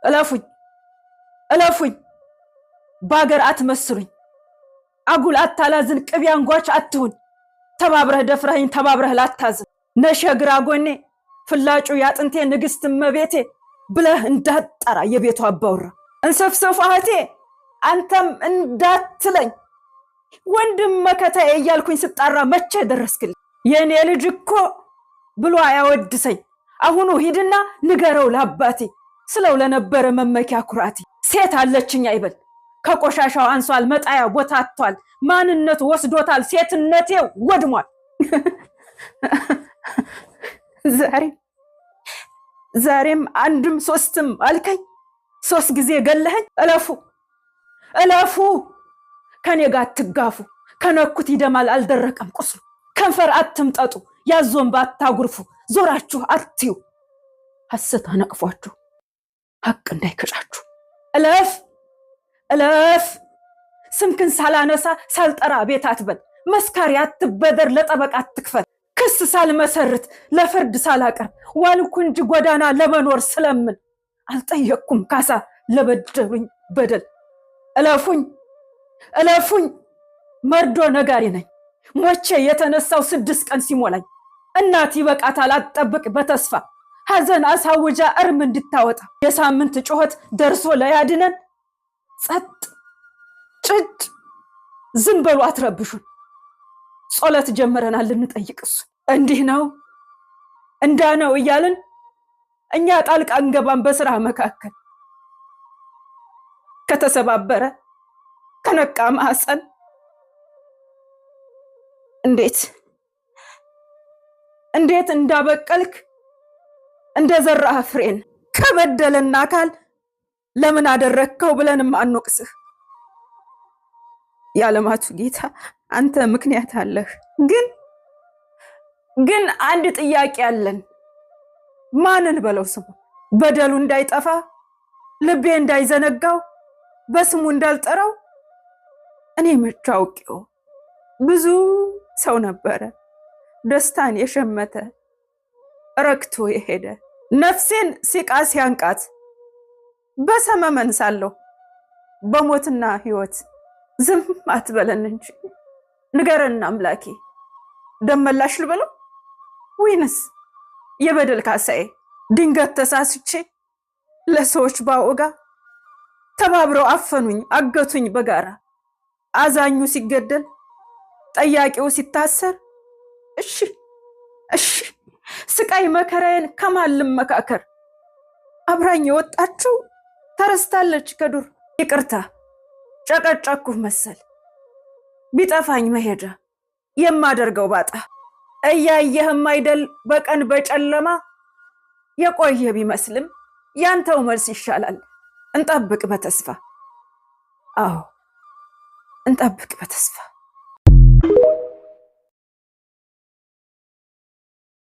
እለፉኝ እለፉኝ፣ በአገር አትመስሉኝ፣ አጉል አታላዝን፣ ቅቤ አንጓች አትሁን። ተባብረህ ደፍረኸኝ ተባብረህ ላታዝን፣ ነሽ የግራ ጎኔ ፍላጩ ያጥንቴ ንግስት እመቤቴ ብለህ እንዳትጠራ የቤቱ አባውራ። እንሰፍሰፍ እህቴ አንተም እንዳትለኝ ወንድም መከታዬ እያልኩኝ ስጣራ መቼ ደረስክልኝ? የእኔ ልጅ እኮ ብሎ አያወድሰኝ። አሁኑ ሂድና ንገረው ለአባቴ ስለው ለነበረ መመኪያ ኩራቴ። ሴት አለችኝ አይበል፣ ከቆሻሻው አንሷል፣ መጣያ ቦታ አጥቷል፣ ማንነቱ ወስዶታል፣ ሴትነቴ ወድሟል። ዛሬ ዛሬም አንድም ሶስትም አልከኝ፣ ሶስት ጊዜ ገለኸኝ። እለፉ እለፉ፣ ከኔ ጋር አትጋፉ፣ ከነኩት ይደማል አልደረቀም ቁስሉ። ከንፈር አትምጠጡ፣ ያዞንባ አታጉርፉ፣ ዞራችሁ አትዩ፣ ሐሰት አነቅፏችሁ ሐቅ እንዳይከጫችሁ። እለፍ እለፍ፣ ስምክን ሳላነሳ ሳልጠራ ቤት አትበል፣ መስካሪ አትበደር፣ ለጠበቃ አትክፈል። ክስ ሳልመሰርት ለፍርድ ሳላቀርብ ዋልኩ እንጂ ጎዳና ለመኖር ስለምን አልጠየቅኩም ካሳ ለበደሉኝ በደል። እለፉኝ እለፉኝ፣ መርዶ ነጋሪ ነኝ ሞቼ የተነሳው 6 ቀን ሲሞላኝ። እናት ይበቃታል አትጠብቅ በተስፋ፣ ሐዘን አሳውጃ እርም እንድታወጣ። የሳምንት ጩኸት ደርሶ ለያድነን ጸጥ ጭጭ ዝም በሉ አትረብሹን። ጾለት ጀምረናል ልንጠይቅ እሱ እንዲህ ነው እንዳ ነው እያልን እኛ ጣልቃ እንገባን በስራ መካከል። ከተሰባበረ ከነቃ ማህፀን እንዴት እንዴት እንዳበቀልክ እንደዘራህ ፍሬን ከበደለና አካል ለምን አደረግከው ብለንም አንወቅስህ። የዓለማቱ ጌታ አንተ ምክንያት አለህ። ግን አንድ ጥያቄ አለን። ማንን በለው ስሙ በደሉ እንዳይጠፋ ልቤ እንዳይዘነጋው በስሙ እንዳልጠራው። እኔ መቼ አውቄው ብዙ ሰው ነበረ ደስታን የሸመተ ረክቶ የሄደ። ነፍሴን ሲቃ ሲያንቃት በሰመመን ሳለሁ በሞትና ሕይወት ዝም አትበለን እንጂ ንገረን አምላኬ። ደመላሽ ልበለው ወይንስ የበደል ካሳዬ? ድንገት ተሳስቼ ለሰዎች ባወጋ ተባብረው አፈኑኝ አገቱኝ በጋራ። አዛኙ ሲገደል ጠያቂው ሲታሰር፣ እሺ እሺ ስቃይ መከራዬን ከማን ልመካከር? አብራኝ የወጣችው ተረስታለች ከዱር። ይቅርታ ጨቀጨኩህ መሰል፣ ቢጠፋኝ መሄጃ የማደርገው ባጣ። እያየህም አይደል በቀን በጨለማ፣ የቆየ ቢመስልም ያንተው መልስ ይሻላል። እንጠብቅ በተስፋ፣ አዎ እንጠብቅ በተስፋ።